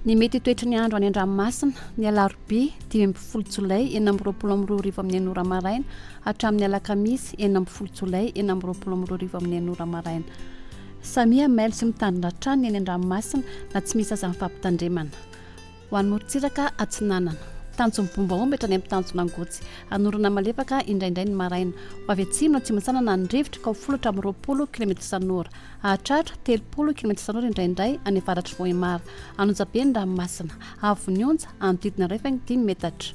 Ny mety ho toetry ny andro any an-dranomasina, ny alarobia 15 jolay 2026 amin'ny 6 ora maraina hatramin'ny alakamisy 16 jolay 2026 amin'ny 6 ora maraina. Samia mailo sy mitandrina hatrany ny eny an-dranomasina na tsy misy aza ny fampitandremana. Ho an'ny morontsiraka atsinanana. Tanjon'ny bomba omby hatrany amin'ny tanjona Angotsy. Hanorana malefaka indraindray ny maraina. Ho avy atsimo na atsimo-atsinanana ny rivotra ka ho folo hatramin'ny 20 kilometatra isan'ora. Hahatratra 30 kilometatra isan'ora indraindray any avaratr'i Vohemar. An'Onjabe ny ranomasina. Haavon'ny onja, hanodidina 1,5 metatra.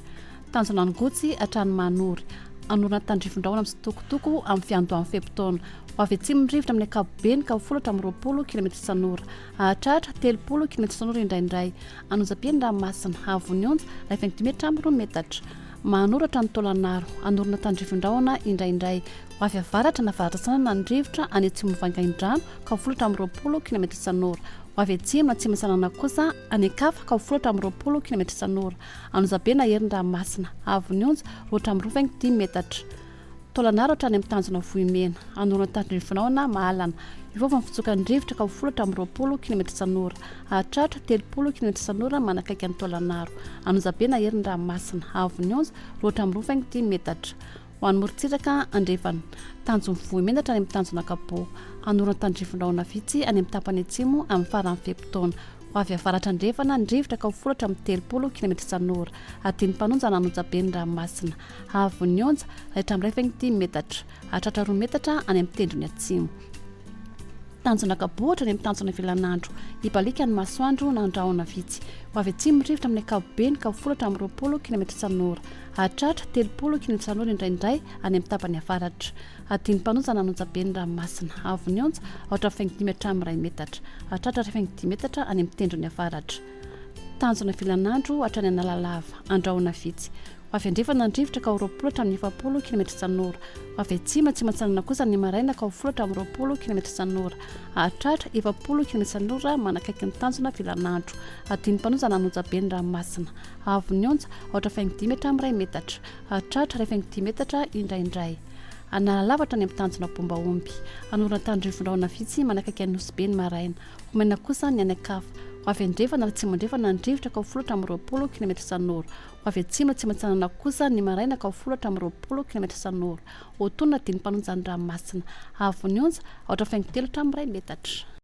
Tanjona Angotsy hatrany Mahanoro. Hanorina tandrifin-drahona mitsitokotoko amin'ny fiandohan'ny fe-potoana. Ho avy atsimo ny rivotra amin'ny ankapobeny ka ho folo hatramin'ny 20 kilometatra isan'ora. Hahatratra 30 kilometatra isan'ora indraindray. An'Onjabe ny ranomasina. Haavon'ny onja, 1,5 hatramin'ny 2 metatra. Mahanoro hatrany Taolagnaro. Hanorina tandrifin-drahona indraindray. Ho avy avaratra na avaratra atsinanana ny rivotra any atsimon'i Vangaindrano ka ho folo hatramin'ny 20 kilometatra isan'ora. Ho avy atsimo na atsimo atsinanana kosa any an-kafa ka ho folo hatramin'ny 20 kilometatra isan'ora. An'Ozabe na hery ny ranomasina. Haavon'ny onja, 2 hatramin'ny 2,5 metatra. Taolagnaro hatrany amin'ny tanjona Vohimena. Anorana Tandrivonaona, Mahalana. Hivaova ny fitsokan'ny rivotra ka ho folo hatramin'ny 20 kilometatra isan'ora. Hahatratra 30 kilometatra isan'ora manakaiky an'i Taolagnaro. An'Ozabe na hery ny ranomasina. Haavon'ny onja, 2 hatramin'ny 2,5 metatra. Ho an'ny morontsiraka andrefana, tanjon'ny Vohimena hatrany amin'ny tanjona Kapoho. Hanorina tandrifin-drahona vitsy any amin'ny tapany atsimo amin'ny faran'ny fe-potoana. Ho avy avaratra andrefana ny rivotra ka ho folo hatramin'ny 30 kilometatra isan'ora. Adin'ny mpanonja na an'Onjabe ny ranomasina. Haavon'ny onja, iray hatramin'ny 1,5 metatra. Hahatratra 2 metatra any amin'ny tendrony atsimo. Tanjona Kapoho hatrany amin'ny tanjona Vilanandro. Hibaliaka ny masoandro na andrahona vitsy. Ho avy atsimo ny rivotra amin'ny ankapobeny ka ho folo hatramin'ny 20 kilometatra isan'ora. Hahatratra 30 kilometatra isan'ora indraindray any amin'ny tapany avaratra. Hadin'ny mpanonja na an'Onjabe ny ranomasina. Haavon'ny onja, aotra faingo dimy hatramin'ny iray metatra. Hahatratra iray faingo dimy metatra any amin'ny tendrony avaratra. Tanjona Vilanandro hatrany Analalava. Andrahona vitsy. Ho avy andrefana ny rivotra ka ho 20 hatramin'ny 40 kilometatra isan'ora. Ho avy atsimo atsimo atsinanana kosa ny maraina ka ho folo hatramin'ny 20 kilometatra isan'ora. Hahatratra 40 kilometatra isan'ora manakaiky ny tanjona Vilanandro. Hadin'ny mpanonja na An'Onjabe ny ranomasina. Haavon'ny onja, aotra faingo dimy hatramin'ny iray metatra. Hahatratra iray faingo dimy metatra indraindray. Analalava hatrany amin'ny tanjona Bomba omby. Hanorina tandrifin-drahona vitsy manakaiky an'i Nosy Be ny maraina. Ho maina kosa ny any an-kafa. Ho avy andrefana ary atsimo andrefana ny rivotra ka ho folo hatramin'ny 20 kilometatra isan'ora. Ho avy atsimo atsimo atsinanana kosa ny maraina ka ho folo hatramin'ny 20 kilometatra isan'ora. Ho tonona dimy mpanonja ny ranomasina. Haavon'ny onja, aotra faingo telo hatramin'ny iray metatra.